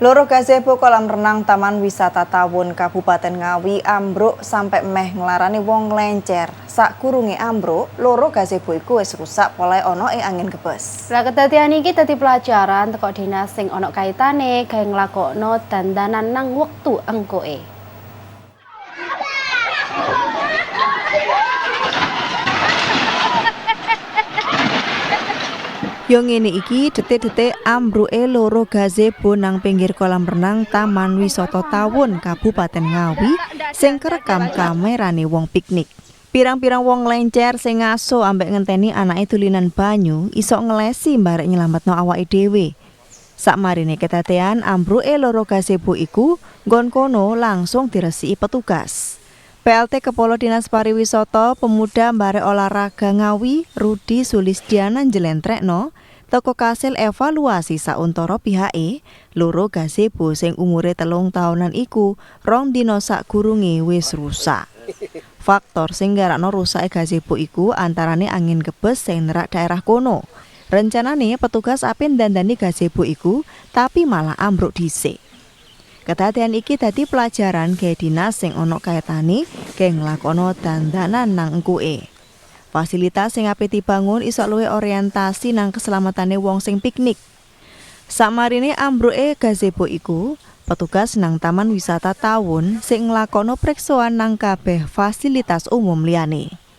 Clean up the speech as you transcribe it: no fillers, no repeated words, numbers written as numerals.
Loro gazebo kolam renang Taman Wisata Tawun Kabupaten Ngawi ambruk sampe meh nglarani wong nglencer. Sakurunge ambruk, loro gazebo iku wis rusak polahe ana ing angin kebes. Lah, kedadian iki dadi pelajaran teko dinas sing ana kaitane gawe nglakokno dandanan nang wektu engkoke. Yo ngene iki detik-detik ambruke loro gazebo nang pinggir kolam renang Taman Wisata Tawun Kabupaten Ngawi sing kerekam kamerane wong piknik. Pirang-pirang wong lencer sing ngaso ambek ngenteni anake dulinan banyu iso ngelesi mbarek nyelametno awake dhewe. Sakmarine kedadean ambruke loro gazebo iku, nggon kono langsung diresiki petugas. PLT Kepala Dinas Pariwisata Pemuda mbarek Olahraga Ngawi, Rudi Sulisdiana, njlentrekno teko kasil evaluasi sauntara pihake, loro gazebo sing umure 3 tahunan iku 2 dina sakgurunge wis rusak. Faktor sing nggarakno rusake gazebo iku antarane angin kebes sing nerak daerah kono. Rencanane petugas ape ndandani gazebo iku, tapi malah ambruk dhisik. Kedadean iki dadi pelajaran gawe dinas sing ana kaitane gawe nglakokno dandanan nang engkuke. Fasilitas sing ape dibangun iso luwih orientasi nang keselamatane wong sing piknik. Sakmarine ambruke gazebo iku, petugas nang Taman Wisata Tawun sing nglakokno priksoan nang kabeh fasilitas umum liyane.